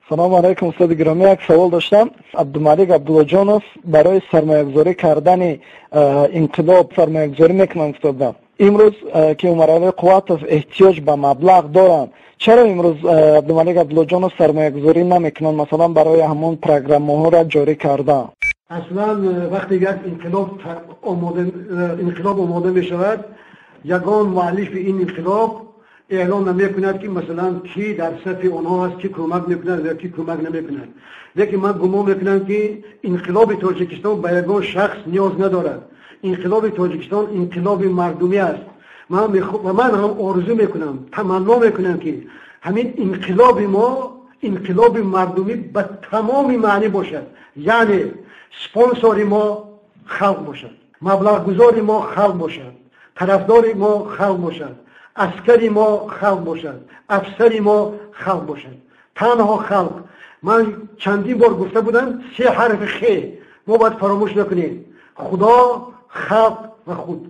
Салому алайкум, устоди гиромӣ. Як савол доштам. Абдумалик Абдуллоҷонов барои сармоягузорӣ кардани инқилоб сармоягузорӣ мекунанд, устодам. Имрӯз ки Умаралӣ Қувватов эҳтиёҷ ба маблағ доранд, чаро имрӯз Абдумалик Абдуллоҷонов сармоягузорӣ намекунанд, масалан, барои ҳамон программаҳоро ҷорӣ кардан? Аслан вақте як инқилоб омода мешавад, ягон муаллифи ин инқилоб эълон намекунад, ки масалан кӣ дар сафи онҳо аст, кӣ кӯмак мекунад ё кӣ кӯмак намекунад. Лекин ман гумон мекунам, ки инқилоби Тоҷикистон ба ягон шахс ниёз надорад. Инқилоби Тоҷикистон инқилоби мардумӣ аст. Ва ман ҳам орзу мекунам, таманно мекунам, ки ҳамин инқилоби мо инқилоби мардумӣ ба тамоми маънӣ бошад, яъне спонсори мо халқ бошад, маблағгузори мо халқ бошад, тарафдори мо халқ бошад, аскари мо халқ бошад, афсари мо халқ бошад, танҳо халқ. Ман чандин бор гуфта будам, се ҳарфи хе мо бояд фаромӯш накунем: Худо, халқ ва худ.